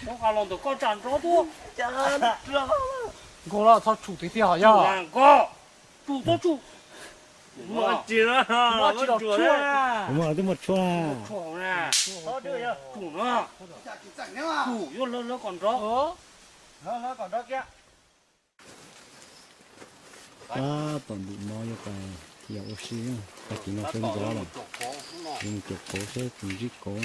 Koj qa los ntawm koj tsam nrov tuaj. Nkaus los txhob tshum tiag tiag hos yog. Nkaus, tshum txhob tshum. Muaj tsis muaj tshuaj na. Tshum no. Tshum yuav hlawv hlawv kom nrov. Tab tom ntim mov yuav pais yos ua si, tag kis no sawv ntxov lawm, yuav mus caum kauv seb puas ntsib kauv.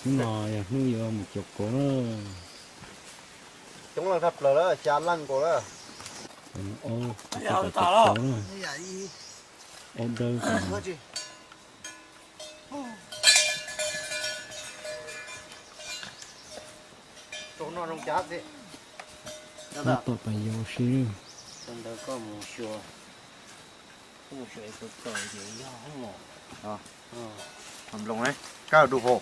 Hnub no yog hnub yuav mus caum kauv na. Coob leej tshaj plaws lawm, xya leej nkaus lawm. Aub, aub dawb. Tab tom pais yos ua si. Nploos, kab dub hau.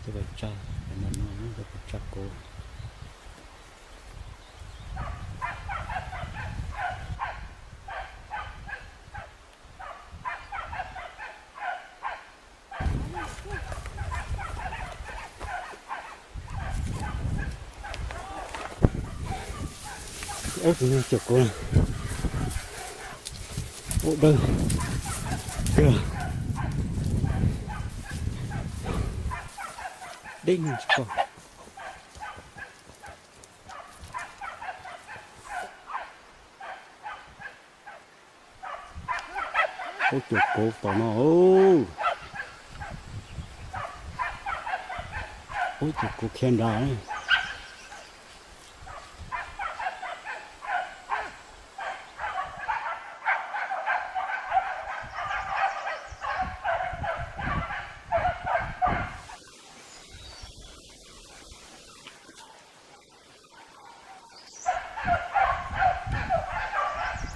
Cov pais tsa, no cov pais tsa kauv. Ob tug no caum kauv, aub dawb kawg, deb tsis pom. Aub caum kauv tom no, aub caum kauv khiav nrad.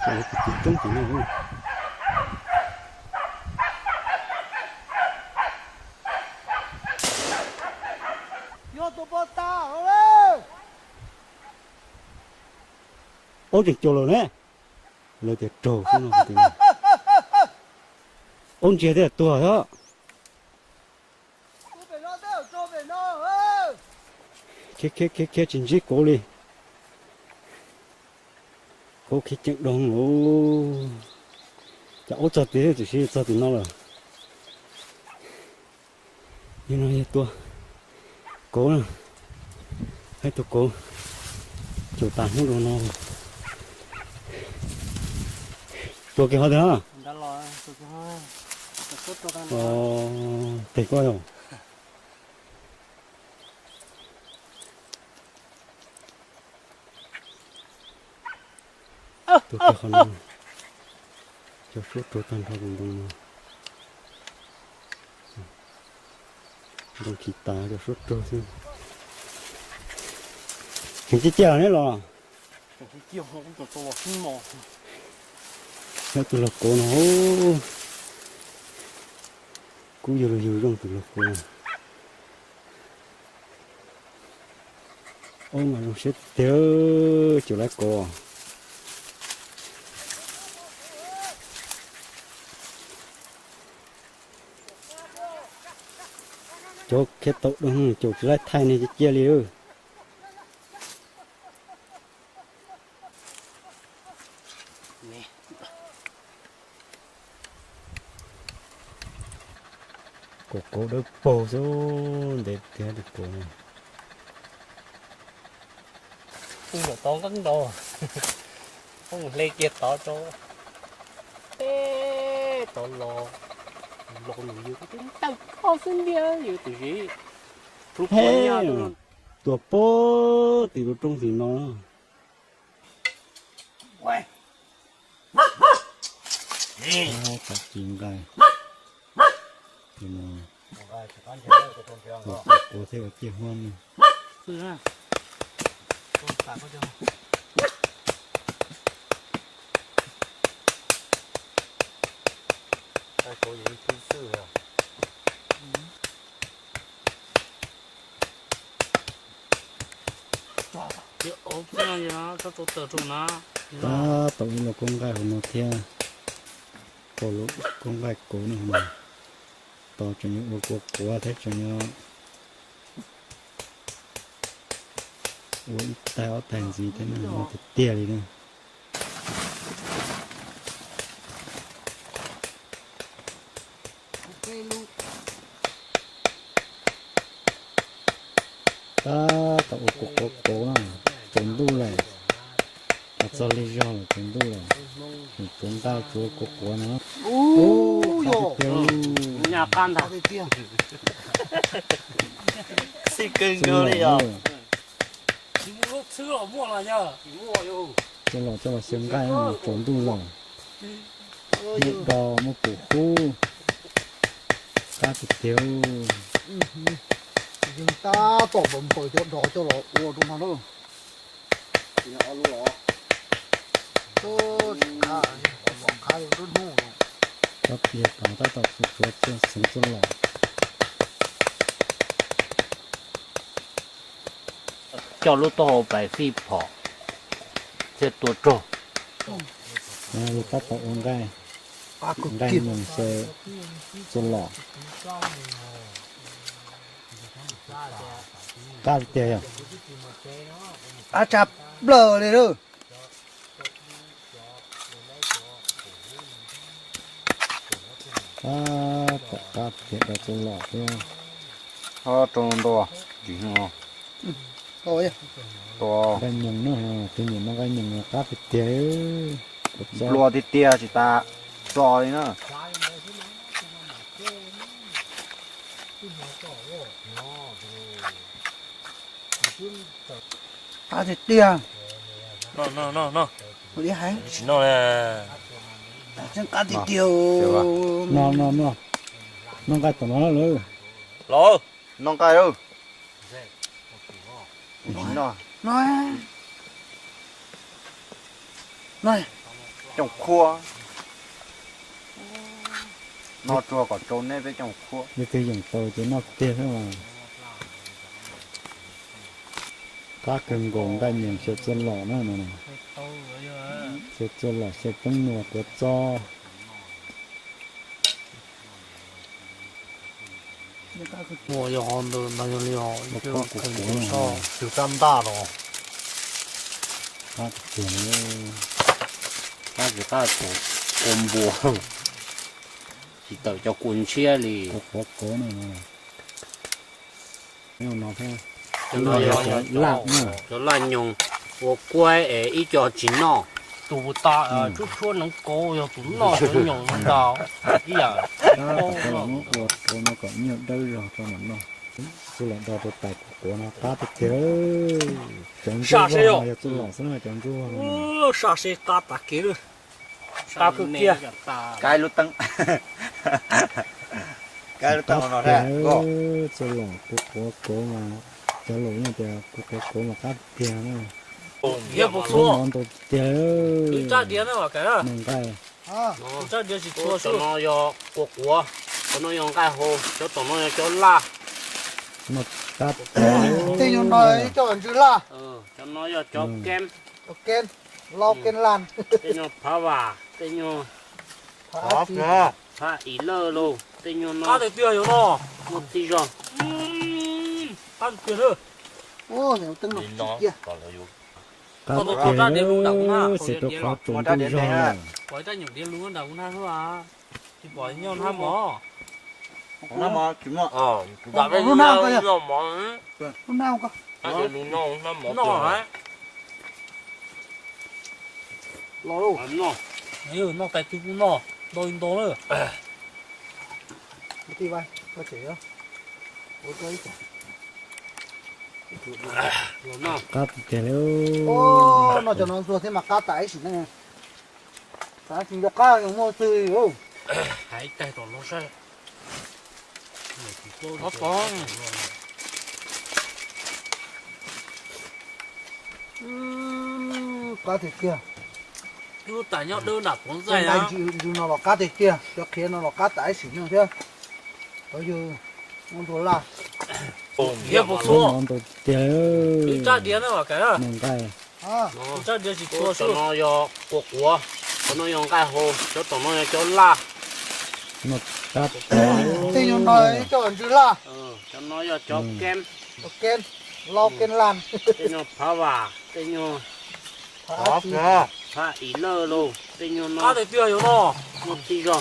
Cov tus tib roob tim no. Yog tus pov tas. Aub tseem caum lawm ne. Lawv tias raug xwb no. Aub ntsiag thiab tuag xwb. Khiav khiav khiav khiav tsis ntsib kauv li. Kauv khiav ceev doo lawm. Cas aub txog tid tiam sis txog tim no lawm. Yog no yog tua kauv na, hais tua kauv, caum tas hnub rau no. Tua kiag qhov twg na? Tes koj yog. Tua kiag qhov no, cov suab raug tag nrho tus ntoo no. Ntoo tsis tas, cov suab raug xwb. Tseem ciaj ciaj neb los. Yog tus laug kauv no, kuj yog los yug zoo tus laug kauv. Aub mas zoo siab tiag, caum lawv kauv. Cov khiav tau doo caum tsis laib thaij ne, cia cia li. Kauv kauv dawb paug xwb, ntev tiag tus kauv. Pheej yog tod nqeeb ntau, pheej hle kiag tod rau peb tod los, los nws yug tib ntawm koj xwb ntiag yus tus zib. Tuaj pem tim lub roob tim no. Txav ci nqaij, ua thiab ua ciaj huab no. Tab tom ua lub koob nqaij hauv no thiab, ua lub koob nqaij kauv no, tos tseem yuav ua kua quav thiab tseem yuav ua ib tais ob tais ntxiv thiab na, no tiag tiag li na. Tab tom ua kua quav kauv na, tsaus ntuj lawm, los txog lig zog lawm tsaus ntuj lawm, tsuav nqaij tsuav kua quav no. Ub, qab tiag tiag. Xib kawg nkaus li os. Coj los coj los xyaw nqaij no tsaus ntuj lawm. Muaj do muaj pum hub, qab tiag tiag. Yeej tab tom npaws cov dos coj los ua rau no lawm. Qab tiag, tab tom tsuav tsuav xeev txuj lom. Coj lub taub hau pais fij phom thiab tua rog. Tab tom ua nqaij, nqaij nyoos xyaw txuj lom. Qab tiag yog. Qab tshaj plaws li lawm. Tab tom qab tiag, rau txuj lom thiab. Rau ntau, tsis no. Nqaij nyoos na, tus nyiam noj nqaij nyoos qab tiag tiag. Nplua tiag tiag tsis tas txo li na. Qab tiag tiag. Tsis noj li. Qab tiag tiag. Noj, noj, noj. Noj nqaij tom no lawm. Los, noj nqaij lawm. Tsis noj. Noj. Cooj khuab. Noj tsuag kom tsau neb peb cooj khuab. Yog twg yeem tau ces noj tiag xwb mas. Qab kawg nkaus, nqaij nyoos xyaw txuj lom na no. Xyaw txuj lom, xyaw peeb nuas quav txob. Yog ho ntawd ntag, yog li ho ib co kua npua, tab tsis qab tus kua npua, tsis tawm cov kua ntshiab li. Cov laj nyoos ua kuaib es ib co tsis noj. Tus tas tshuab tshuab neev kauv yog tus noj cov nyoos no ntag. Ib yam ua rau no kom nyuag dawb zog rau mam noj. Kuv lam do rau tais kua quav no qab tiag tiag. Cov ntsuab vog no yog txuj lom xwb na, cov ntsuab vog no. Saj se qab tas kev lawm. Qab kawg kiag. Kaib lub teeb, kaib lub teeb no thiab. Txuj lom kua quav kauv mas, cov laus yeej tias kua quav kauv mas qab tiag na. Ntau tiag. Noj nqaij. Cov no yog kua quav, cov no yog nqaij hau, cov tom no yog cov laj. Tej nyuag no ib co ntsws laj. Cov no yog cov keeb. Tej nyuag phav vam, tej nyuag phav ib lawj lauj, tej nyuag no muaj txij zog. Qab tiag, xav rau qhov tsaus ntuj zog lawm. Pom ib rab nyuam diav lus nram kuv nab xwb as, tsis pom nyob nab mov. Lub nab ko yog, lub nab ko. Noj, noj tais twg kuj noj, ntau li ntau lawm. Qab tiag tiag li. No cov no ntxuag thiab mas qab tas ib sim neej. Xav tsis nco qab muaj xwb. Hais ib tais tom no saib. Qab tiag tiag. Lub tas nyob dawb nram Pov Ntxaij na. Ntsis no los qab tiag tiag, cov qhiav no los qab tas ib sim neej thiab. Cov yawg ntxuag laj. Yog puas txhua? Ib rab diav na, ib rab diav tsis txhua. Cov no yog quav quav, cov no yog nqaij hau, cov tom no yog cov laj. Tej nyuag no cov ntswg laj. Cov no yog cov keeb, keeb, lau keeb laj. Tej nyuag phav vam, tej nyuag phav im lawj lauj, tej nyuag no. Qab tiag tiag yog no. Muaj tib zog.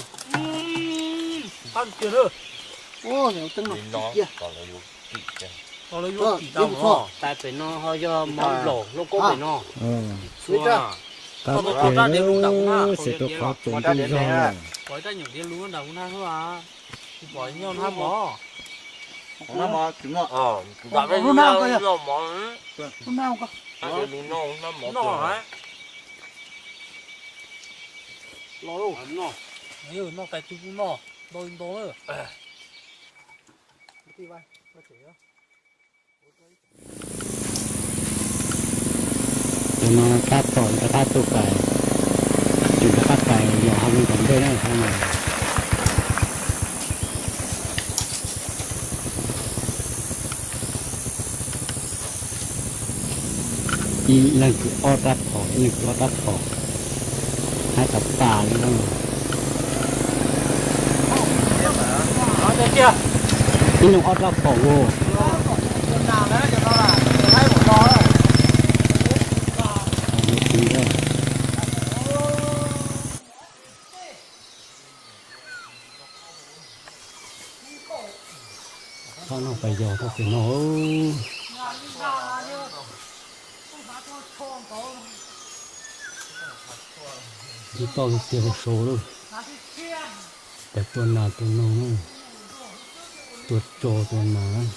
Qab tiag tiag. Tais pem no ho yog mov nplaum, lauj kaub pem no. Qab tiag tiag, xav rau qhov tseem ntws zog. Pom ib rab nyuam diav lus nram kuv na. Kuv pom nyob hnab mov. Hnab mov tsis muaj. Lub hnab ko yog. Lub hnab ko. Noj. Los lauj. Noj tais tug kuj noj ntau ntau na. Cov no tab tom rov qab tuaj pais, tseem rov qab pais yos hauv lub tom ntej na. Ib leeg kwv ob rab phom, ib leeg kwv ob rab phom, hab tas tas li no. Ib leeg ob rab phom los. Txhob noj pais yos tau pem no. Ntub toj tiag tiag saud lawm. Pais tua nas tua noog na, tua tso tua nas.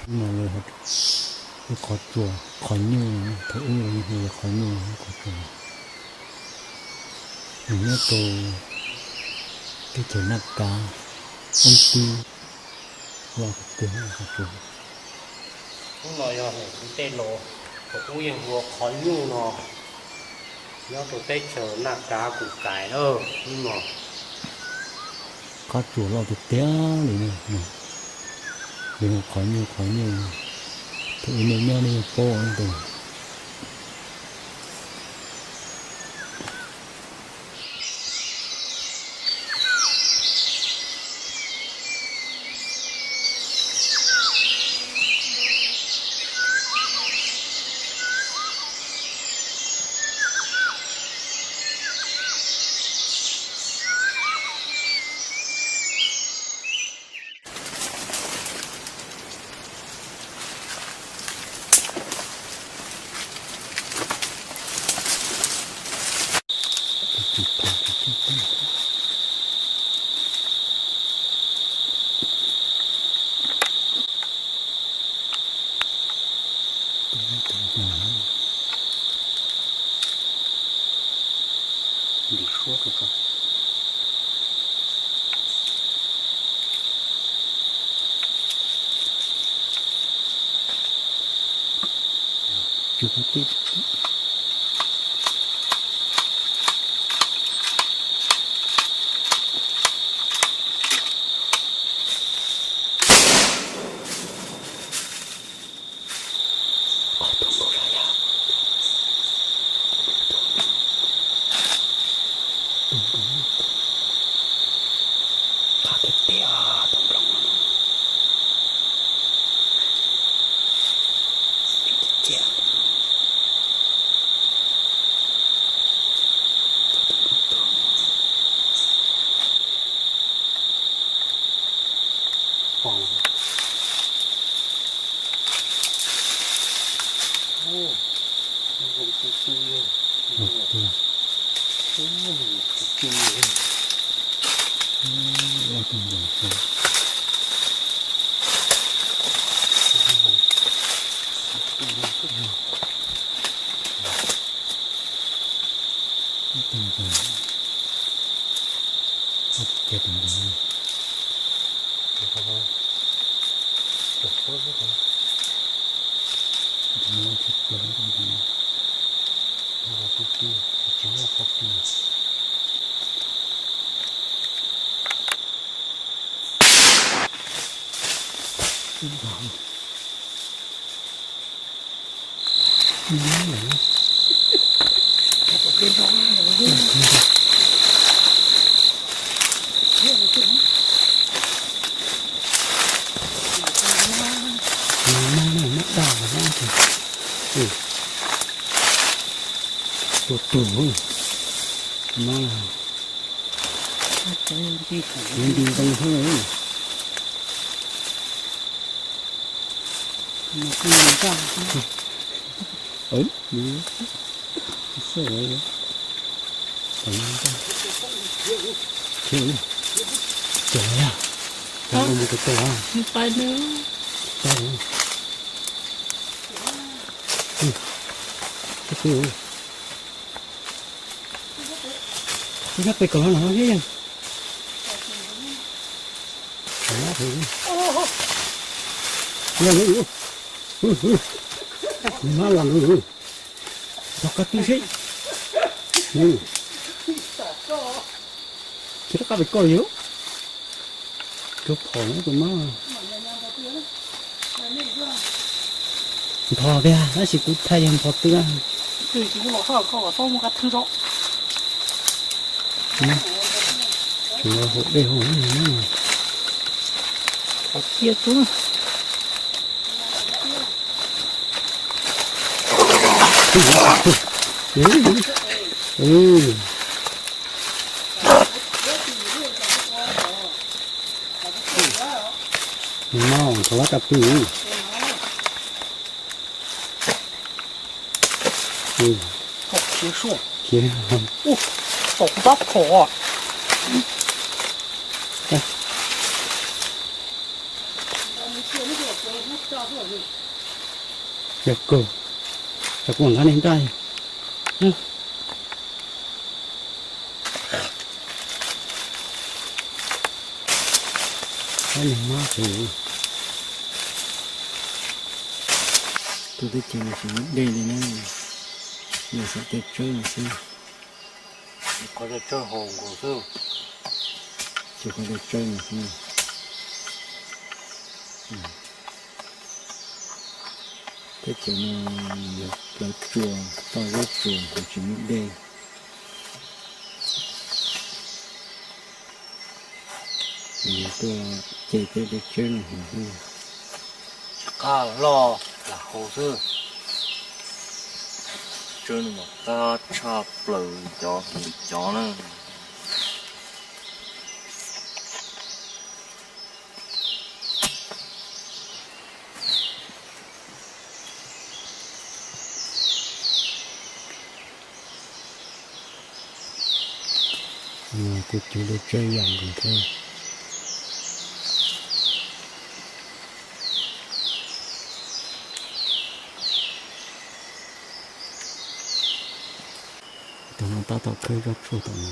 No lawv hu ua qhov tsua, qhov nyuj, thaum ub lawv hu ua qhov nyuj, qhov tsua. Nws nyob rau teb chaws Naj Kav, Oob Tib, loj tiag tiag qhov tsua. Hnub no yog hnub kuv tej laus, thaum ub yeej hu ua qhov nyuj no, nyob rau teb chaws Naj Kav Kus Kais na, hnub no. Qab tsuas loj tiag tiag li na, nws hu qhov nyuj qhov nyuj, thaum ub nej nyob nej yeej paub ntag. Ntim suab rau tso. Tus tus, no, nti ntoo xwb. Khiav, khiav, khiav, khiav, khiav, Ib sab pem kom los no thiab yog. Nyob los, los qab twb seb. Ces rov qab pem koj yog. Rau phom no tus mab. Npho tiag, tab sis kuv thaij yog npho twb. Tsuas haum dej haum na. Nws no thaum lawv cov pw. Khiav, khiav, khiav. Tom kuv tab phom. Yog kawg, cov kuv nqa nej nraj. Ab, nws mab ces, tus teb chaws no tsis muaj dej li na, yog saum tej tsawb no xwb. Qhov tej tsawb haus nkaus xwb. Tsuas qhov tej tsawb no xwb. Teb chaws no yog plawv tsuas, toj zeb tsuas, tsis muaj dej. Nws yuav tuaj ce peb tej tsawb no haus xwb. Tsis qab loj lam haus xwb. Tsawb no mas qab tshaj plaws li cov, li cov na. Kuv cov dej tsawb yam nkaus thiab. Tus no tab tom khawb tsob tshuaj tom no.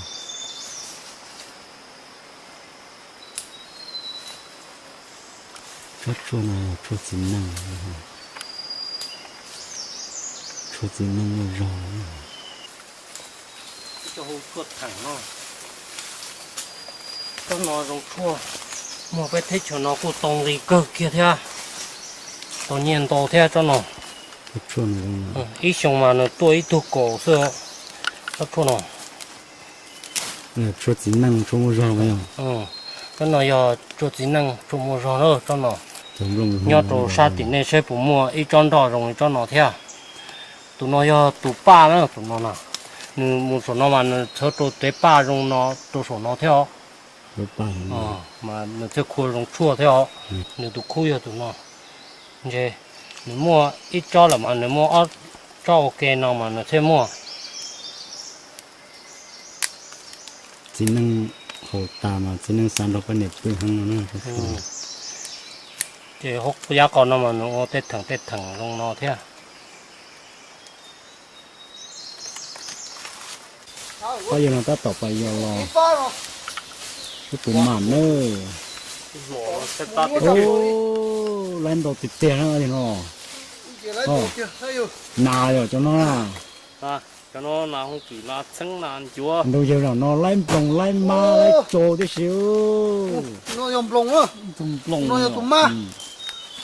Tsob tshuaj no yog tshuaj txiv neej. Tsob tshuaj no mas qab tshaj plaws li cov, tsis muaj dej. Txiv neej muaj zog. Cov hu tshuaj theem no, tsob no zoo tshuaj, muag peb teb chaws no kuj tau nqi kawg kiag thiab, tau nyiaj ntau thiab tsob no. Ib xyoo mas nws tuaj ib tug kaum xwb, tsob tshuaj no. Tshuaj txiv neej tshuaj muaj zog. Tsob no yog tshuaj txiv neej tshuaj muaj zog na tsob no. Nyob rau sab tim nej saib puas muaj ib tsob nroj zoo li tsob no thiab. Tus no yog tus paj na, tus no na. Nws mus saum no mas nws txhawv rau tev paj zoo no rau saum no thiab os. Mas nws thiaj khua zoo tshuaj thiab os. Nws tus khub yog tus no. Ntshe nws muaj ib tsob lawm mas nws muaj ob tsob ua ke no mas nws thiaj muaj. Txiv neej haus tas mas txiv neej xav nrog poj niam pw heev no na. Ces hauv yav qos no mas nws ua tej theem tej theem zoo no thiab. Pab yawg no tab tom pais yos los, wb tus mam nawb. Laib ntau tiag tiag na yawg no. Nas yog cov no na. Ntau yawg zaum no laib nploos laib mab laib tsau tib si. Tus no yog nploos, tus no yog tus mab,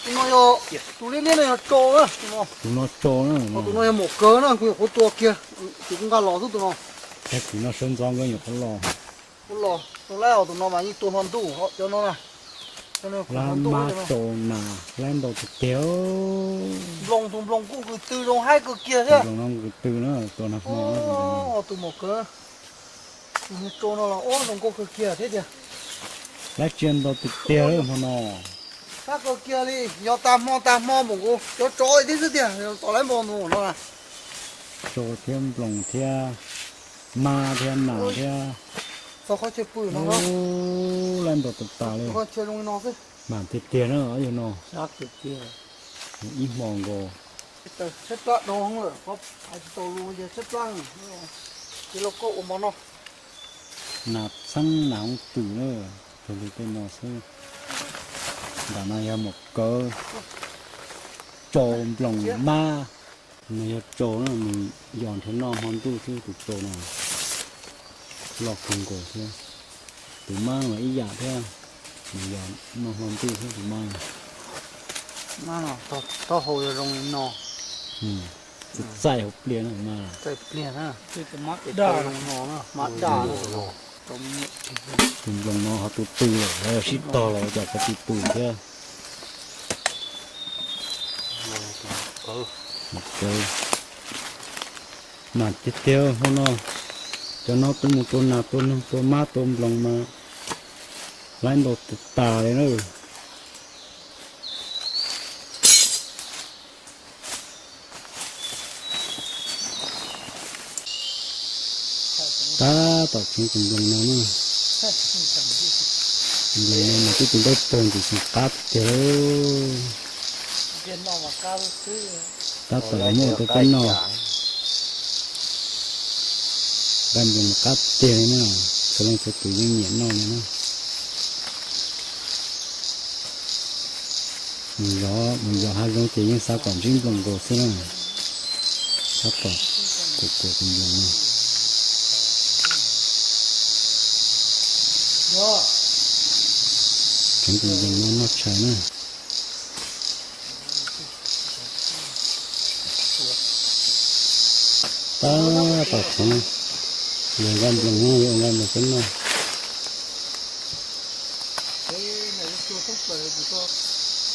tus no yog tus liab liab no yog tsau na. Tus no tsau na, tus no yog maum kawg na, kuv nyuam qhuav tua kiag, kuv nqa los xwb tus no. Tag kis no sawv ntxov nkawd nyuam qhuav los. Kuv los tus laib os, tus no mas yeej tua hmo ntuj cov no na. Laib mab tsau nas laib ntau tiag tiag. Nploos, tus nploos kuj kws tw zoo haib kawg kiag thiab. Nploos no kws tw na, tua nag hmo. Tus maum kawg, tus niag tsau no los ua zoo nkauj kawg kiag thiab tiag. Laib tsia ntau tiag tiag hmo no. Haib kawg kiag li, yog tag hmo tag hmo npaum nkaus cov tsov tib xwb tiag, tom laib nploos no na. Tsau thiab nploos thiab mab thiab nas thiab. Txog qhov chaw pw no, laib ntau tas tas li. Mas tiag tiag na yawg no. Ib hmo nkaus. Tshaib plab dhau lawm, hais tsis tau lus ces tshaib plab. Ces los koj ua mov no. Nas txheeb nas hoob twm na, raws li tej no xwb. Nram no yog maum kawg, tsau nploos mab. Nws yog tsau na, nws yos nrhiav noj hmo ntuj xwb tus tsau no. Loj kawg nkaus thiab. Tus mab los ib yam thiab, nws yos noj hmo ntuj xwb tus mab. Taub hau yog zoo li no. Txaij hauv pliaj na mas. Txaij pliaj na. Zoo no, mab daj. Tus nploos no ho tus tw lawm, sib tog los cas ho tus tw thiab. Mas tiag tiag hmo no, cov no tuaj mus tua nas tua noog tua mab tua nploos mas laib ntau tas tas li na. Tab tom tseev tus nploos no na. Tus nploos no mas twb tus nploos pog ntxim xeem qab tiag. Tab tom muaj tus peb noj. Nploos qab tiag li na, txhua leej txhua tus yeej nyiam noj li na. Mus yos, mus yos hav zoov ces yeej xav kom ntsib nploos nkaus xwb na. Tab tom kuam kuam tus nploos no. Tseev tus nploos no noj tshais na. Tab tom tseev, yog nqa nploos no, yog nqa nploos peb noj.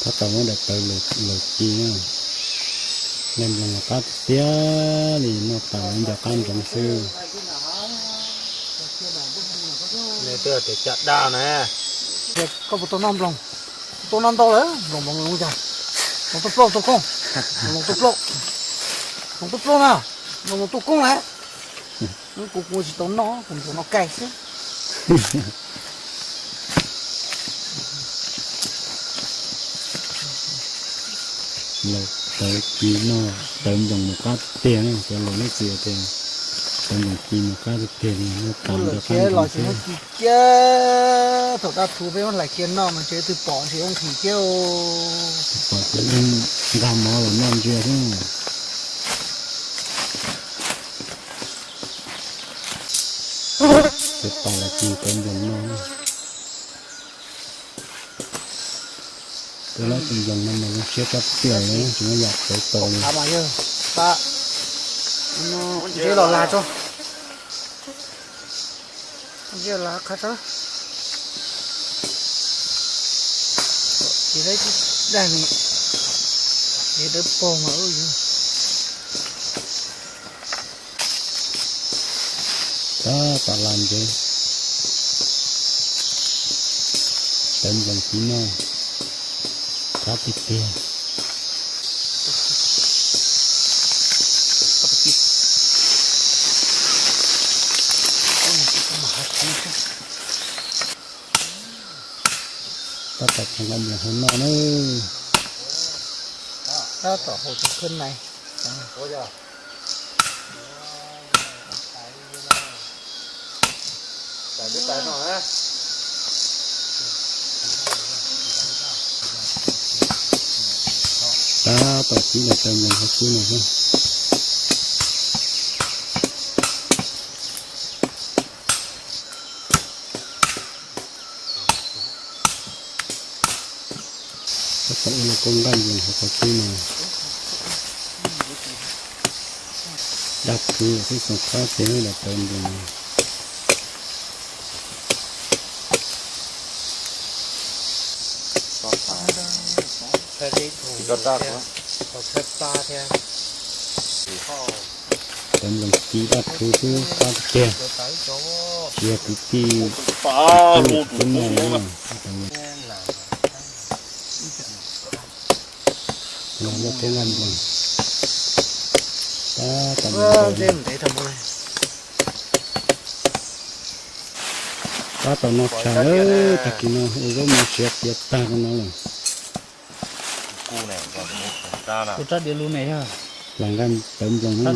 Tab tom muab daim tawv laws ci na. Nqa nploos los qab tiag tiag li, noj tas nco qab ntsoov xwb. Koj puas tau noj nploos? Tau noj ntau lawm, nploos nploos zoo cas? Nploos tuaj plaub tua koob, nploos tuaj plaub, nploos tuaj plaub na, nploos tuaj koob lawm. Kuv kuv tsis tau noj, kuv tsuas noj kaij xwb. Laus tawv ci no, tawv nploos mus qab tiag na, cov laus lub txim tias tawv nploos ci mus qab tiag tiag li, noj tas nco qab ntsoov xwb. Thaum dab thu peb muab hlais cia noj mas tsev twg pom ntshe ua nqhis thiab. Pom ces yeej nkag mov los noj ntsia xwb. Tau los tsis tau nploos no. Cov lab tsis nploos no mas zoo siab kab tiag li, tsis muaj yam txawv tau li. Ntsej los lag tso. Ntsej los qha tso. Ces lawv dag ni, ces dawb paug mas ub yus. Tab tom las ntsev, tawv nploos txiv no, qab tiag tiag. Tab tom tau nqa nploos hauv no na. Tab tom hauv tus khwb nais. Tab tom txiv los tau nploos hauv xwb no xwb. Tab tom ua lub koob nqaij nploos hauv qhov cub no. Dab khwv xwb, xoom qab tiag li tawv nploos. Tawv nploos ci dab khwv xwb qab tiag tiag. Tsis yog kwv tij, kwv tij no na. Los muaj koob nqaij nploos. Tab tom ntawd. Tab tom no tshais, tag kis no ua zaub mov siav tiav tag rau no lawm. Kuv rab diav lus ne yog. Los nqaij tawv nploos na.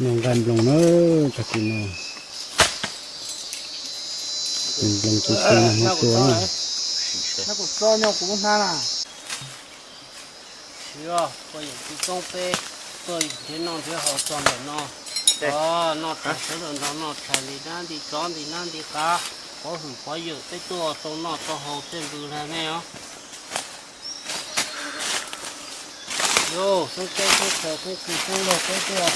Noj nqaij nploos na, tag kis no. Nploos kuv tus no tua na. Siv, koj yawm txiv txoob peb tuaj nrhiav noj nrhiav haus txog ntawm no. Noj tshais sawv daws nrog noj tshais li dab nti tsov nti nab nti qav, pov hwm pov yawm peb tuaj tau noj tau haus tej npws lag nej os. Yus xeeb teb xeeb chaw xeeb kwv xeeb laug peb tuaj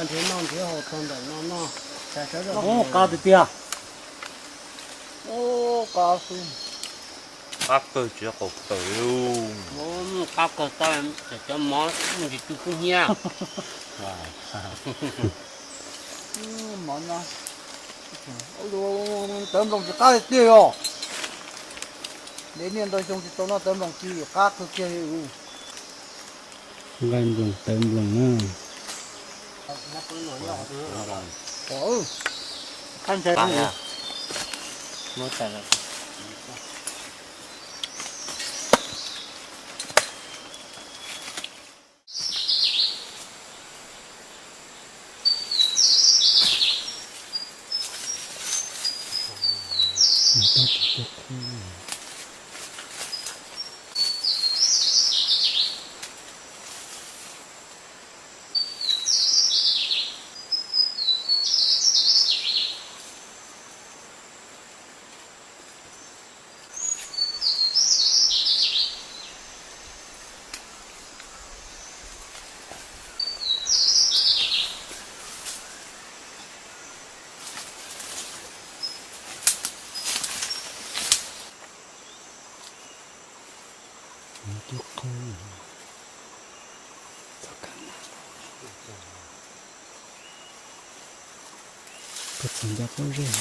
nrhiav noj nrhiav haus txog ntawm no noj tshais sawv daws. Qab tiag tiag. Qab kawg tsis qaum tawm li. Qab kawg tau, cov mov ntsis tu kub hnyiab. Mov no, tawv nploos tsis qab tiag os. Ntev niaj ntau xyoo tsis tau noj tawv nploos ci, qab kawg kiag li. Nqaij nploos tawv nploos na. Koj txog nco pob zeb.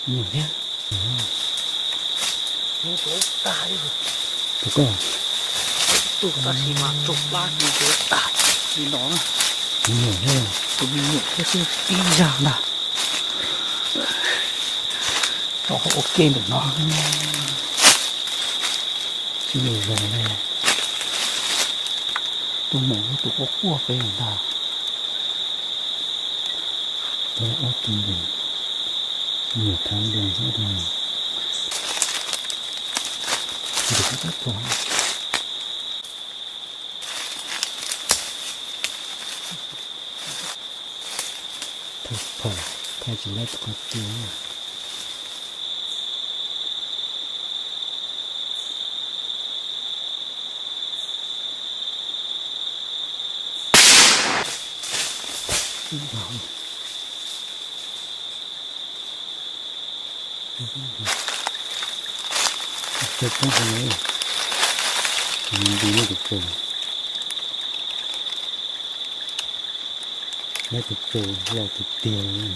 Nyuam thiab. Tus koj. Tus tab sis mas tsaug plab tus tag li no. Nyuam thiab. Tus me nyuam thiab xwb tib zag ntag. Rau hauv ua ke ntawm no. Tsis zoo li. Tus maum tus quaj quaj pem ntag. Tau ob tug nploos, nyuam thav nploos xwb no. Ntim tab txog. Thaij phom, thaij tsis laib qhov twg. Cov poob qhov no, nti nej tus tsaus, nej tus tsaus los tiag tiag li.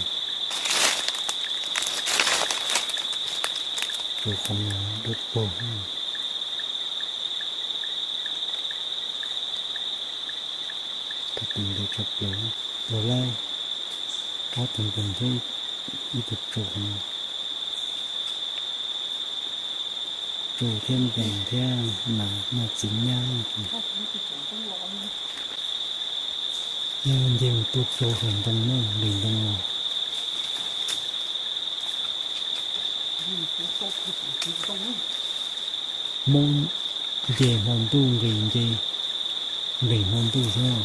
Tsaus qhov no dawb paug. Tau tus nploos tshaj plaws, tau lawm ob tug nploos thiab ib tug tsaus qhov no. Tsaus thiab nploos thiab nas noj txiv nyab. Yog nce mus tua tsaus hauv ntoo na, nqis ntoo los. Hmoob nce hmo ntuj nqis, nce nqis hmo ntuj xwb.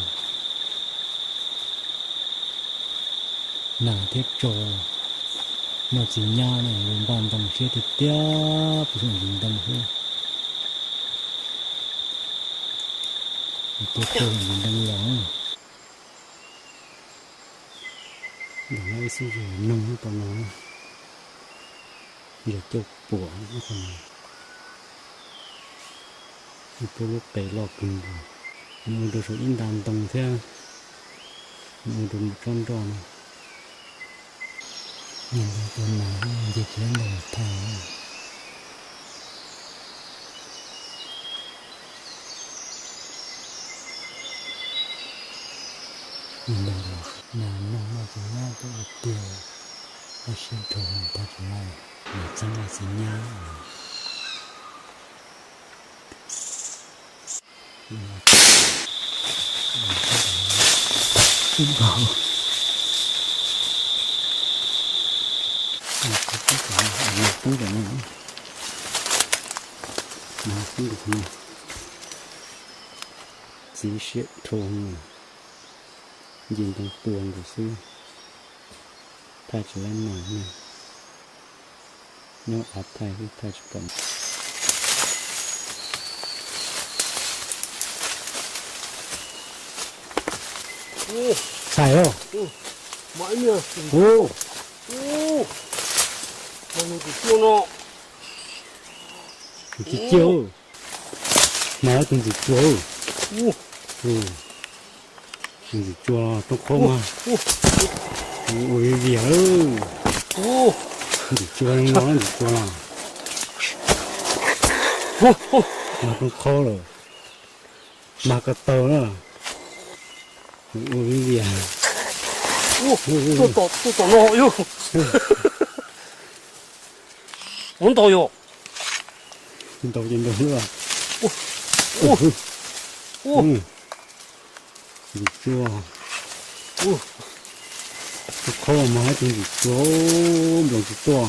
Nas thiab tsaus noj txiv nyab na, lus npaj ntoo siab tiag tiag, puas tsuas nqis ntoo xwb. Tua tsaus nqis ntoo los. Ntawm no ib xib zog noog tom no, zog cauj puam, ib tug lub qe loj kawg nkaus, mus rau saum ib nta ntoo thiab, mus rau mus tsob nroj no. Nce ntoo tua nas, nce tsis laib ntoo thaj. Ntoo nas noj noj txiv nyab tuaj ua tiag, ua siab dhau thaj tsis laib, nas txeeb ua txiv nyab. Ib nkaus. Poob ntawm no, poob ntawm no, txiv siab dhau, nce ntoo tua nkaus xwb, thaj tsis laib nas na. Nyob av thaij xwb thaj tsis pom. Txhais os. Tus ntxim cua, mas tus ntxim cua. Tus ntxim cua roob khaub mas. Ua viv vias. Ntxim cua no ntxim cua los. Mas roob khaub lawm. Mas ko taw na. Ua viv vias. Tuaj tom no yog. Ua ntau yog. Ntau ces ntau xwb. Ua. Ua. Ntsis tsuag. Ub, tsuag kho mas hab tug ntsis tsuag, nploos tsis tuaj.